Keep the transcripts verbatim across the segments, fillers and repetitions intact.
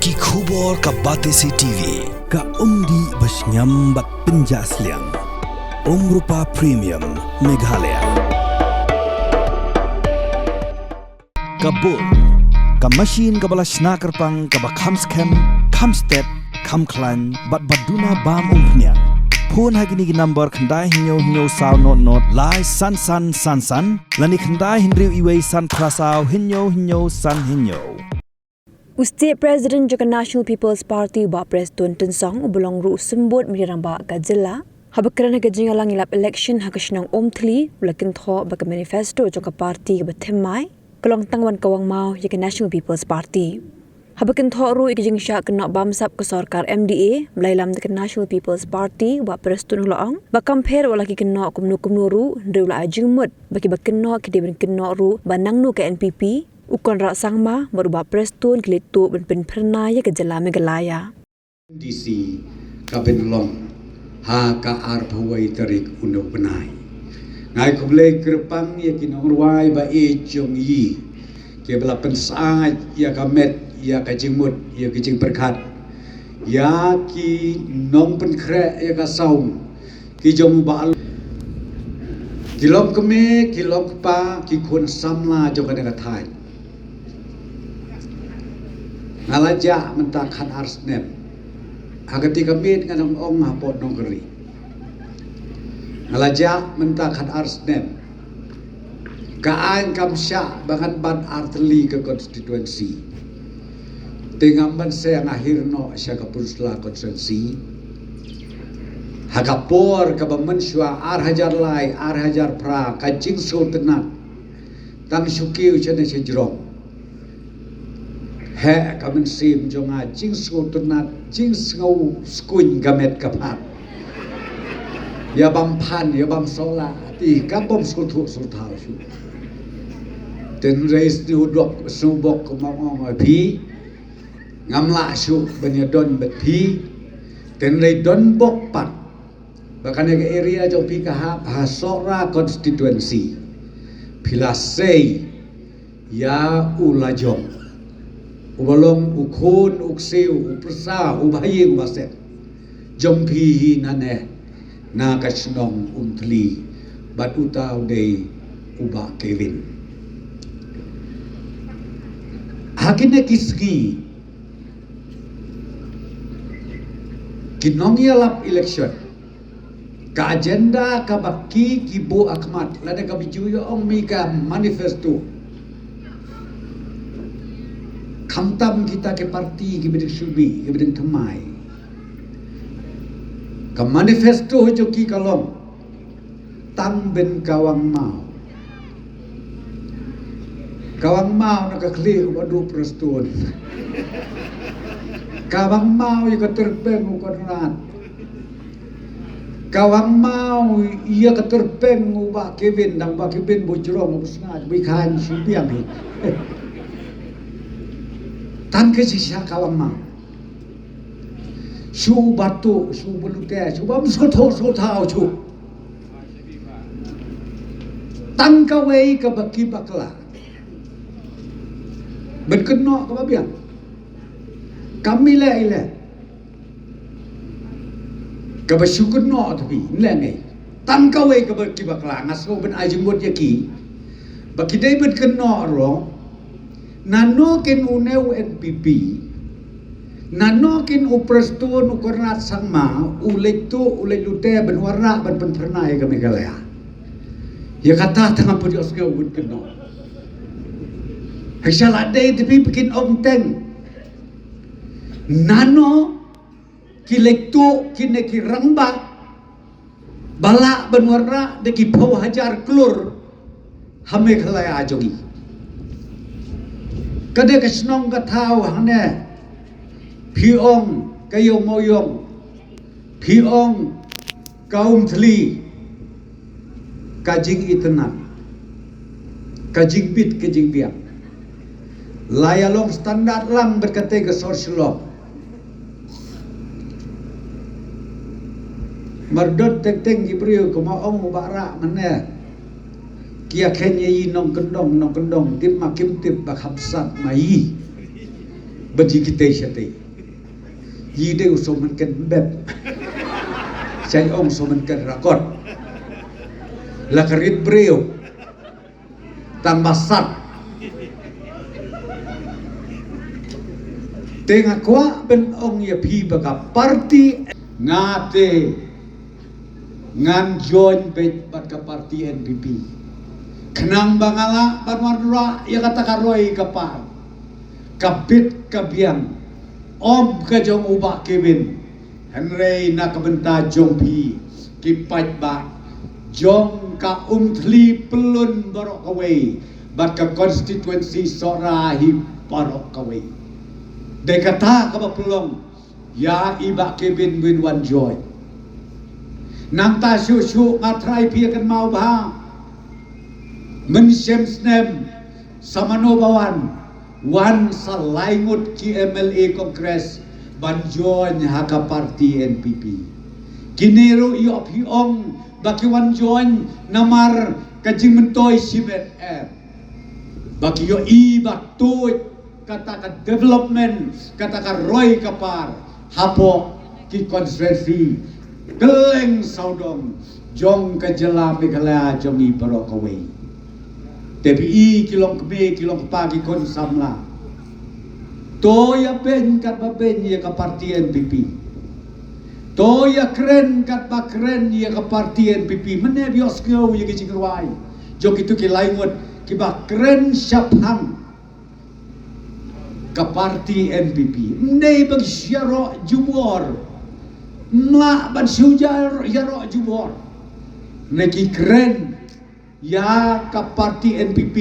Ki khubor ka Batesi T V, ka umdih ba shngiam bad pynjah sliang. Umrupa Premium, Meghalaya. Ka bun, ka machine kaba la shna kyrpang kaba kham skhem, kham stet, kham khlaiñ, bad ba duna bam umphniang. Phone ha kine ki number khyndai hynñiew hynñiew saw not not lai san san san san, lane khyndai hynriew iwei san phra saw hynñiew hynñiew san hynñiew. U State President jong ka National People's Party, Bah Prestone Tynsong, uba long ruh u symbud myntri rangbah ka jylla, haba kren ha ka jingïalang ïalap election ha ka shnong Umthli, u la kynthoh ba ka manifesto jong ka party kaba thymmai ka long tang ban kawang maw ïa ka National People's Party. Haba kynthoh ruh ïa ka jingshah kynnoh bamsap ka sorkar M D A ba la ïalam da ka National People's Party, Bah Prestone u la ong ba kam pher wat la ki kynnoh kumno kumno ruh, hynrei u la ai jingmut ba kiba kynnoh ki dei ban kynnoh ruh ba nangno ka N P P, u Conrad Sangma bad u Bah Prestone ki leit tuh ban pynphyrnai ïa ka jylla Meghalaya. M D C ka pynlong ha ka arphew wei tarik u bnai. Nga ai khublei kyrpang ïa ki nongrwai ba ïeit jong ngi kiba la pynsyaid ïa ka met, ïa ka jingmut, ïa ka jingpyrkhat, ïa ki nongpynkhreh ïa ka sawng, ki jong u Bah Aloy, ki long kmie, ki long kpa, ki khun samla jong kane ka thaiñ. Nga la jah mynta khatar snem. Ha kata ka miet nga nang ong hapoh Nongkri. Nga la jah mynta khatar snem. Ka aiñ kam shah ba ngan bat artylli ka constituency. Te ngam ban seng ahir noh sha ka Pynursla constituency. Ha ka por kaba mynshuwa ar hajar lai, ar hajar phra, ka jingsngewtynnat. Tang shu kiew shane shajrong. Heh, ka mynsiem jong nga jingsngewtynnat, jingsngewskuiñ ka met ka phad. Ïa bam phan, ïa bam sola, te ka bam sngewthuh sngewthaw shuh. Tynrai sngewdok, sngewbok kumba ong ïa phi. Ngam lah shuh ban ïadon bad phi. Tynrai donbok pat ba kane ka area jong phi ka hap ha Sohra constituency. Phi la sei ïa u lajong, uba long u khun, u ksiew, u pyrsa, u bahaïing, u basep jong phi hi nane na ka shnong Umthli, bad uta u dei u Bah Kevin. Ha kine ki sngi ki nongïalap election, ka agenda kaba ki, ki buh ha khmat, lane kaba ju ïa ong me ka manifesto. Khamtam kita ki parti kiba dang shu mih, kiba dang thymmai. Ka manifesto jong ki ka long tang ban kawang maw. Kawang maw na ka khlieh u Bah Prestone. Kawang maw ïa ka tyrpeng u Conrad. Kawang maw ïa ka tyrpeng u Bah Kevin, dang Bah Kevin ba u jrong, u sngaid, ba i khan shu biang hi. Tang ka shisha kawang maw. Shu batu, shu balute, shu bam sngewthuh sngewthaw shu. Tang kawei kaba ki bakla ban kynnoh kaba biang. Kam ïaleh ïaleh kaba shu kynnoh tbi nleh ngi. Tang kawei kaba ki bakla, nga sngew ban ai jingmut ïa ki ba ki dei ban kynnoh ruh. Nano kin une u N P P, nano kin u Prestone, u Conrad Sangma, u leit tuh, u leit lute ban wanrah, ban pynphyrnai ïa ka Meghalaya. Ïa kata tang nga put ïohsngew ban kynnoh. Hei sha la dei tbi ba kin ong teng. Nano ki leit tuh kine ki rangbah ba lah ban wanrah da ki phew hajar klur ha Meghalaya jong ngi. Ka dei ka shnong ka thaw hangne, phi ong ka Ïew Mawïong, phi ong ka Umthli, ka jingitynnat, ka jingbit, ka jingbiang. La ïa long standard lang bad katei ka sor Shillong. Mar dot teng teng ki briew kumba ong u Bah Rah mynne, ki ïa khein ïa i nongkyndong, nongkyndong, tip ma kim tip ba kham sat ma i. Ba ji kitei shatei. Yi dei u somen ken bep. Shai ong somen ken rakot. La ka rit briew. Tang ba sat. Te nga kwah ban ong ïa phi ba ka party nga te ngan join beit bad ka party N P P. Khnang ba nga lah ban wanrah ïa kata ka roi ka par, ka bit ka biang, ym ka jong u Bah Kevin, hynrei na ka bynta jong phi ki paidbah jong ka Umthli Pyllun baroh kawei bad ka constituency Sohra hi baroh kawei. Dei kata kaba pynlong ïa i Bah Kevin ban wan join. Nangta shuh shuh nga trai phi ïa kynmaw ba ha mynshem snem sa mano ba wan, wan sa lai ngut ki M L A Congress ban join ha ka party N P P. Kine ruh ïoh phi ong ba ki wan join namar ka jingmyntoi shimet, eh, ba ki ïohi ba tuid kata ka development, kata ka roi ka par hapoh ki constituency kylleng sawdong jong ka jylla Meghalaya jong ngi baroh kawei. Te phi i ki long kmie ki long kpa ki khun samla, to ïa beiñ katba beiñ ïa ka party N P P. To ïa kren katba kren ïa ka party N P P. Mynne phi ïohsngew ïa ki jingrwai jong kito ki lai ngut kiba kren shaphang ka party N P P. Ym dei ban shu ïaroh jubor. Ym lah ban shu ïaroh jubor. Hynrei ki kren ïa ka party N P P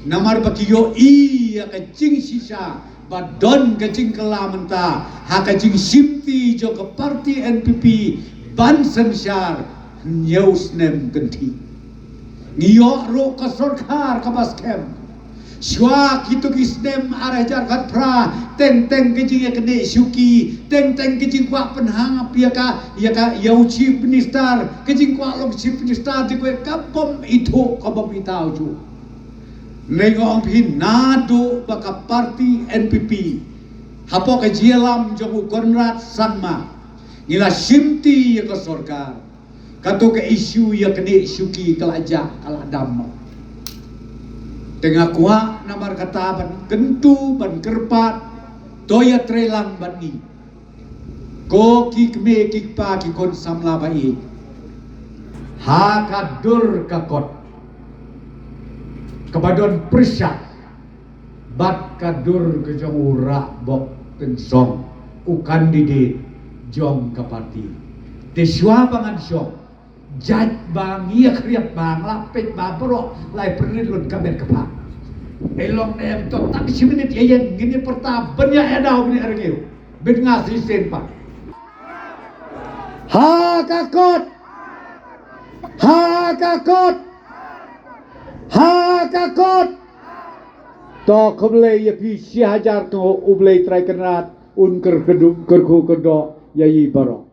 namar ba ki ïohi ïa ka jingshisha ba don ka jingkylla mynta ha ka jingshimti jong ka party N P P ban synshar hynñiew snem kynthih. Ngi ïoh ruh ka sorkar kaba skhem. Shuwa kito ki snem ar hajar khatphra, teng teng ka jingïaknieh shuki, teng teng ka jingkwah pynhap ïa ka, ïa ka, ïa u chief minister, ka jingkwah long chief minister, jingkwah ka bym ithuh ka bym ithaw shuh. Nga ong phi naduh ba ka party N P P hapoh ka jingïalam jong u Conrad Sangma ngi la shimti ïa ka sorkar. Kato ka issue ïaknieh shuki ka la jah ka la dam. Te nga kwah namar kata ban kyntu ban kyrpad, to ïatreilang bad ngi. Ko ki kmie ki kpa ki khun samla ba ïeit, ha ka dur ka kot kaba don pyrshah bad ka dur ka jong u Rahbok Tynsong, u candidate jong ka party. Te shuwa ba ngan shong, jait ba ngi ïa khriat ba nga la peit ba baroh lai pyrshah lun ka met ka phah. Ei long ne em to tang shi minit ïa ïeng ngin ïa pyrta ban ïa ïa daw ngin ïa rngiew. Bit nga shisien pat. Ha ka kot! Ha ka kot! Ha ka kot! To khublei ïa phi shi hajar ko U Blei Trai Kynrad un kyrkhu kyrdoh ïa i baroh.